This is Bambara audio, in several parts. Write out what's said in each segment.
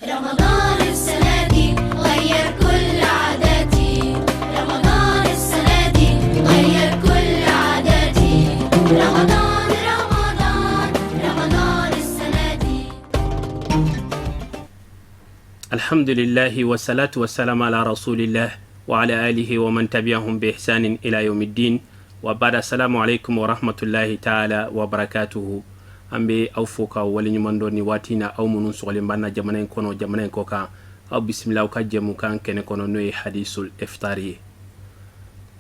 رمضان السنة دي غير كل عاداتي، رمضان السنة دي غير كل عاداتي، رمضان رمضان رمضان السنة دي. الحمد لله والصلاة والسلام على رسول الله وعلى آله ومن تبعهم بإحسان إلى يوم الدين وبعد، السلام عليكم ورحمة الله تعالى وبركاته. An bɛ aw fo ka waleɲuman dɔn ni waati na. Aw minnu sɔgɔlen b'an na jamana in kɔnɔ, jamana in kɔ kan, aw bisimila aw ka jɛmukan kɛnɛ kɔnɔ, n'o ye Hadisul Iftar ye.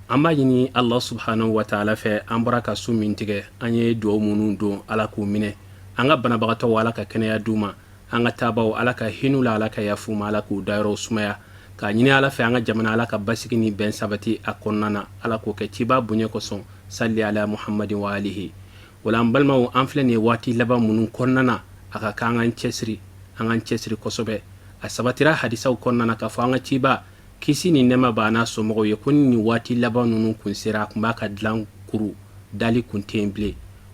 An b'a ɲini Allah subhanahu wa ta'ala fɛ, an bɔra ka sun min tigɛ, an ye dugawu minnu don, Ala k'u minɛ. An ka banabagatɔw, Ala ka kɛnɛya d'u ma. An ka taabaw, Ala ka hin'u la, Ala ka yafu ma, Ala k'u dayɔrɔw sumaya. K'a ɲini Ala fɛ, an ka jamana, Ala ka basigi ni bɛn sabati a kɔnɔna na. Ala k'o kɛ ciba bonya kosɔn. Salli ala Muhammadin wa alihi. Wala an balimaw, an filɛ nin ye waati laban minnu kɔnɔna na, a ka kan an k'an cɛsiri, an k'an cɛsiri kosɛbɛ. A sabatira hadisaw kɔnɔna na k'a fɔ an ka ciba, kisi ni nɛɛma b'a n'a somɔgɔw ye, ko ni nin waati laban ninnu kun sera, a kun b'a ka dilan kuru, dali kun tɛ yen bilen.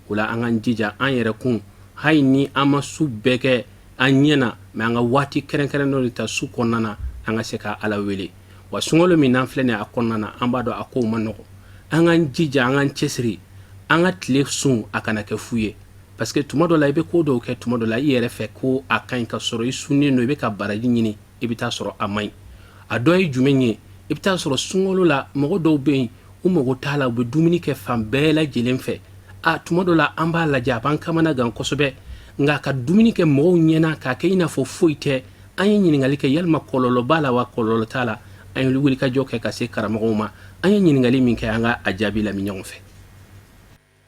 O la, an k'an jija an yɛrɛ kun, hali ni an ma su bɛɛ kɛ an ɲɛ na, mais an ka waati kɛrɛnkɛrɛn dɔ de ta su kɔnɔna na, an ka se ka Ala wele. Wa sunkalo min n'an filɛ nin a kɔnɔna na, an b'a dɔn a kow ma nɔgɔ. An k'an jija, an k'an cɛsiri, an ka tile sun a kana kɛ fu ye, parce que tuma dɔ la, i bɛ ko dɔw kɛ, tuma dɔ la i yɛrɛ fɛ ko a ka ɲi, ka sɔrɔ i sunnen don, i bɛ ka baraji ɲini, i bɛ taa sɔrɔ a man ɲi. A dɔ ye jumɛn ye? I bɛ taa sɔrɔ sunkalo la, mɔgɔ dɔw bɛ yen, u mago t'a la, u bɛ dumuni kɛ fan bɛɛ lajɛlen fɛ. A tuma dɔ la, an b'a lajɛ, a b'an kamana gan kosɛbɛ, nka ka dumuni kɛ mɔgɔw ɲɛna k'a kɛ i n'a fɔ foyi tɛ. An ye ɲininkali kɛ, yalima kɔlɔlɔ b'a la wa, kɔlɔlɔ t'a la? An ye wulikajɔ kɛ ka se karamɔgɔw ma. An ye ɲininkali min kɛ, an ka a jaabi lamɛn ɲɔgɔn fɛ.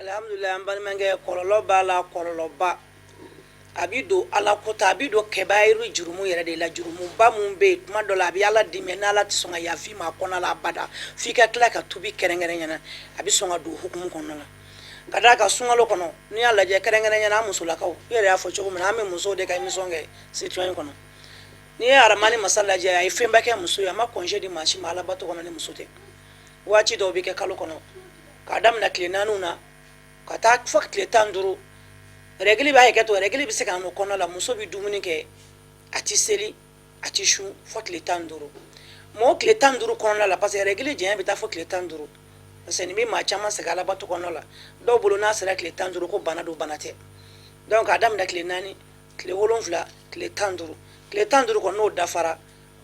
Alhamdulilayi, an balimakɛ, kɔlɔlɔ b'a la, kɔlɔlɔba. A bɛ don Ala kota, a bɛ don kɛbayiru jurumu yɛrɛ de la, jurumuba mun bɛ yen. Tuma dɔ la, a bɛ Ala dimi, n'Ala tɛ sɔn ka yafa ma a kɔnɔ la abada, f'i ka tila ka tubi kɛrɛnkɛrɛn ɲɛna. A bɛ sɔn ka don hukumu kɔnɔna la ka d'a kan sunkalo kɔnɔ, n'i y'a lajɛ kɛrɛnkɛrɛn ɲɛna, an musolakaw, i yɛrɛ y'a fɔ cogo min na, an bɛ musow de ka émission kɛ situation in kɔnɔ. N'i ye Aramani masa lajɛ, a ye fɛnba kɛ muso ye. A ma congé di maa si ma alabato kɔnɔ ni muso tɛ. Waati dɔw bɛ kɛ kalo kɔnɔ, k'a daminɛ tile 4 na ka taa fo tile 15, règle b'a kɛ to, règle bɛ se ka n'o kɔnɔ la. Muso bɛ dumuni kɛ, a tɛ seli, a tɛ sun fo tile 15. Mɔgɔ tile 15 kɔnɔna la, parce que règle janya bɛ taa fo tile 15, parce que nin bɛ maa caman sɛgɛn alabato kɔnɔna la. Dɔw bolo, n'a sera tile 15, ko bana don, bana tɛ. Donc k'a daminɛ tile 4, tile 7, tile 15, tile 15 kɔnɔ, n'o dafara,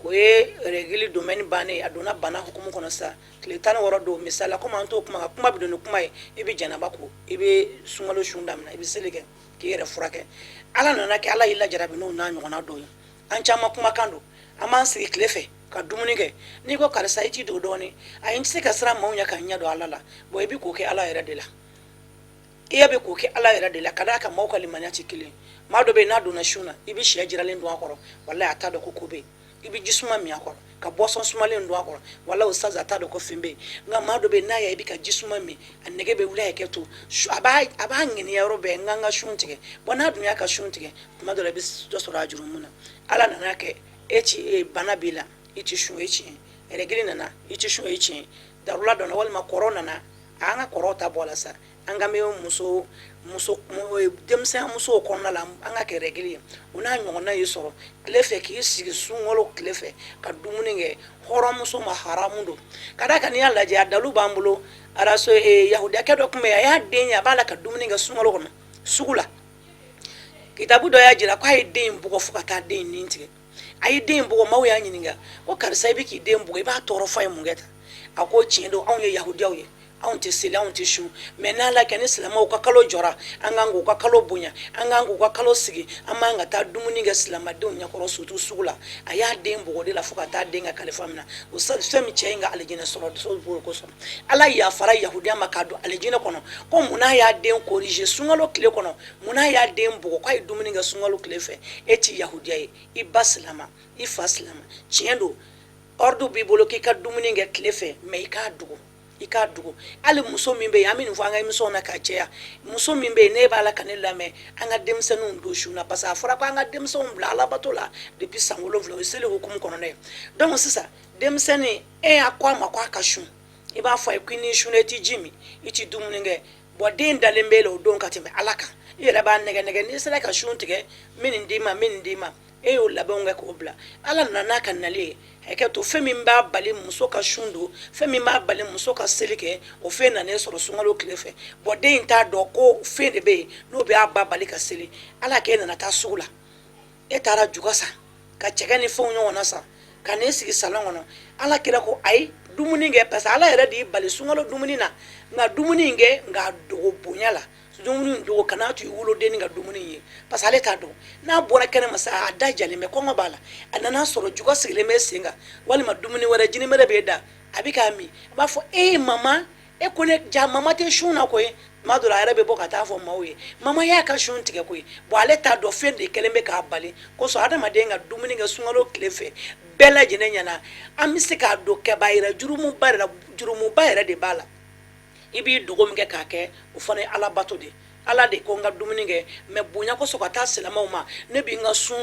o ye règle domaine bannen, a donna bana hukumu kɔnɔ sisan. Tile 16 don, misali la, komi an t'o kuma kan, kuma bɛ don ni kuma ye, i bɛ janaba ko, i bɛ sunkalo sun daminɛ, i bɛ seli kɛ k'i yɛrɛ furakɛ. Ala nana kɛ, Ala y'i lajarabi n'o n'a ɲɔgɔnna dɔw ye. An caman kumakan don, an b'an sigi tile fɛ ka dumuni kɛ. N'i ko karisa, i t'i dogo dɔɔnin, ayi, n tɛ se ka siran maaw ɲɛ ka ɲɛ don Ala la. Bon, i bɛ k'o kɛ Ala yɛrɛ de la, i bɛ k'o kɛ Ala yɛrɛ de la, ka d'a kan maaw ka limaniya tɛ kelen. Maa dɔ bɛ yen, n'a donna sun na, i bɛ sɛ jiralen dun a kɔrɔ, walahi, a t'a dɔn ko ko bɛ yen. I bɛ ji suma min a kɔrɔ, ka boisson sumalen dun a kɔrɔ, walahi, o a t'a dɔn ko fɛn bɛ yen. Nka maa dɔ bɛ yen, n'a ye i bɛ ka ji suma min, a nege bɛ wuli, a kɛ to, a b'a ŋaniya yɔrɔ bɛɛ, n ka n ka sun tigɛ. Bon, n'a dun y'a ka sun tigɛ, tuma dɔ la, i bɛ dɔ sɔrɔ a jurumu na. Ala nana kɛ e ci bana b'i la, i tɛ sun, e tiɲɛ. Règle nana, i tɛ sun, e tiɲɛ. Darula donna walima kɔrɔ nana, an ka kɔrɔw ta bɔ a la sa. An ka bɛ muso muso denmisɛn musow kɔnɔna la, an ka kɛ règle ye, o n'a ɲɔgɔnna y'i sɔrɔ tile fɛ, k'i sigi sunkalo tile fɛ ka dumuni kɛ, hɔrɔnmuso ma haramu don. Ka d'a kan n'i y'a lajɛ, a dalu b'an bolo. Araso yahudiyakɛ dɔ tun bɛ yen, a y'a den ye, a b'a la ka dumuni kɛ sunkalo kɔnɔ sugu la. Kitabu dɔ y'a jira k'a ye den in bugɔ fo ka taa den in nin tigɛ. A ye den in bugɔ, maaw y'a ɲininka ko karisa, i bɛ k'i den bugɔ, i b'a tɔɔrɔ f'a ye mun kɛ tan? A ko tiɲɛ don, anw ye yahudiyaw ye, anw tɛ seli, anw tɛ sun, mais n'Ala kɛ ni silamɛw ka kalo jɔra, an kan k'u ka kalo bonya, an kan k'u ka kalo sigi, an man ka taa dumuni kɛ silamɛdenw ɲɛkɔrɔ, surtout sugu la. A y'a den bugɔ de la fo ka taa den ka kalifa minɛ. O fɛn min cɛ in ka alijinɛ sɔrɔ so kosɔn, Ala yafara yahudiya ma k'a don alijinɛ kɔnɔ. Ko munna y'a den corriger sunkalo tile kɔnɔ? Munna y'a den bugɔ k'a ye dumuni kɛ sunkalo tile fɛ? E ti yahudiya ye, i ba silama, i fa silama. Tiɲɛ don, ordre b'i bolo k'i ka dumuni kɛ tile fɛ, mais i k'a dogo, i k'a dogo. Hali muso min bɛ yen, an bɛ nin fɔ an ka émission na ka caya, muso min bɛ yen, n'e b'a la ka ne lamɛn, an ka denmisɛnninw don sun na, parce que a fɔra ko an ka denmisɛnw bila alabato la depuis san 7, o ye seli hukumu kɔnɔna ye. Donc sisan, denmisɛnnin, e y'a ko a ma ko a ka sun, i b'a fɔ a ye ko n'i sunna, i ti ji min, i ti dumuni kɛ. Bon, den dalen b'e la o don ka tɛmɛ Ala kan. I yɛrɛ b'a nɛgɛ nɛgɛ, n'i sera ka sun tigɛ, n bɛ nin d'i ma, n bɛ nin d'i ma. E y'o labɛnw kɛ k'o bila. Ala nana n'a ka nali ye, hakɛ to, fɛn min b'a bali muso ka sun don, fɛn min b'a bali muso ka seli kɛ, o fɛn nana e sɔrɔ sunkalo tile fɛ. Bɔn, den in t'a dɔn ko fɛn de bɛ yen n'o bɛ a ba bali ka seli. Ala k'e nana taa sugu la, e taara juga san ka cɛkɛ ni fɛnw ɲɔgɔn na san ka n'i sigi salon kɔnɔ. Ala kira ko ayi, dumuni kɛ, parce que Ala yɛrɛ de y'i bali sunkalo dumuni na. Nka dumuni in kɛ, nka dogo bonya la. Dumuni dogo, kana to i wolodennin ka dumuni ye, parce que ale t'a dɔn. N'a bɔra kɛnɛ ma sa, a da jalen bɛ, kɔngɔ b'a la, a nana sɔrɔ juga sigilen bɛ sen kan walima dumuni wɛrɛ, jinimɛrɛ b'e da, a bɛ k'a min. A b'a fɔ: "E mama, e ko ne ja, mama tɛ sun na koyi." Tuma dɔ la, a yɛrɛ bɛ bɔ ka taa fɔ maaw ye: "Mama y'a ka sun tigɛ koyi." Bɔn, ale t'a dɔn, fɛn de kɛlen bɛ k'a bali kosɔn. Adamaden ka dumuni kɛ sunkalo tile fɛ, bɛɛ lajɛlen ɲɛna, an bɛ se k'a don kɛbayira jurumuba yɛrɛ la, jurumuba yɛrɛ de b'a la. I b'i dogo min kɛ k'a kɛ, o fana ye Ala bato de. Ala de ko n ka dumuni kɛ, mɛ bonya kosɔn ka taa silamɛw ma, ne bɛ n ka sun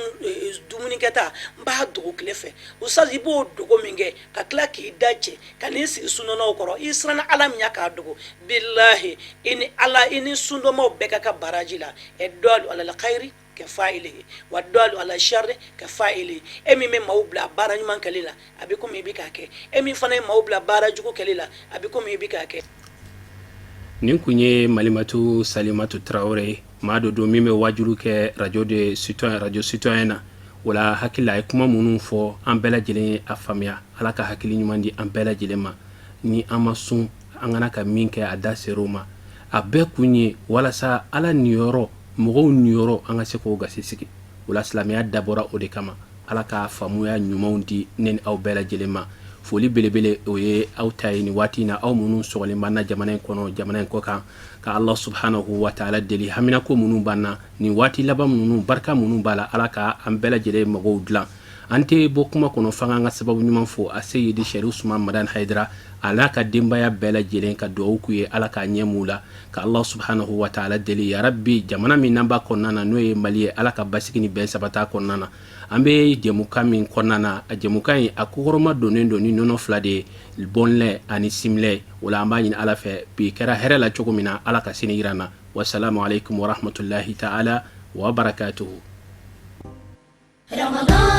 dumunikɛta, n b'a dogo tile fɛ. Ustaz, i b'o dogo min kɛ ka tila k'i da cɛ ka n'i sigi sundonnaw kɔrɔ, i siranna Ala min ɲɛ k'a dogo, bilahi, i ni Ala, i ni sundonmaw bɛɛ ka kan baraji la. Addalu alal khayri ka fa'ilihi wa dalu ala sharri ka fa'ili. E min bɛ maaw bila baara ɲuman kɛli la, a bɛ komi i bɛ k'a kɛ. E min fana ye maaw bila baara jugu kɛli la, a bɛ komi i bɛ k'a kɛ. Nin kun ye Malimatu Salimatu Tarawele, maa dɔ don min bɛ wajulu kɛ radio de citoyen, radio citoyen na. O la, hakili a ye kuma minnu fɔ, an bɛɛ lajɛlen ye a faamuya. Ala ka hakili ɲuman di an bɛɛ lajɛlen ma. Ni an ma sun, an kana ka min kɛ, a da ser'o ma. A bɛɛ kun ye walasa Ala niyɔrɔ, mɔgɔw niyɔrɔ, an ka se k'o gasi sigi. O la, silamɛya dabɔra o de kama. Ala ka faamuya ɲumanw di ne ni aw bɛɛ lajɛlen ma. Foli belebele, o ye aw ta ye nin waati in na, aw minnu sɔgɔlen b'an na jamana in kɔnɔ, jamana in kɔ kan. Ka Ala subhanahu wa taala deli, haminako minnu b'an na nin waati laban minnu, barika minnu b'a la, Ala ka an bɛɛ lajɛlen magow dilan. An tɛ bɔ kuma kɔnɔ f'an k'an ka sababu ɲuman fo, a Seyidi Sɛri Usman Madani Hayidara, a n'a ka denbaya bɛɛ lajɛlen, ka dugawu k'u ye, Ala k'a ɲɛ m'u la. Ka Allah subhanahu wa taala deli, ya rabbi, jamana min n'an b'a kɔnɔna na, n'o ye Mali ye, Ala ka basigi ni bɛn sabata kɔnɔna na. An bɛ jɛmukan min kɔnɔna na, a jɛmukan in, a kɔkɔrɔma donnen don ni nɔnɔ fila de ye, bɔnlɛ ani similɛ. O la, an b'a ɲini Ala fɛ, bi kɛra hɛrɛ la cogo min na, Ala ka sini yira na. Wasalamu alaikum warahmatullahi taala wa barakatuhu. رمضان.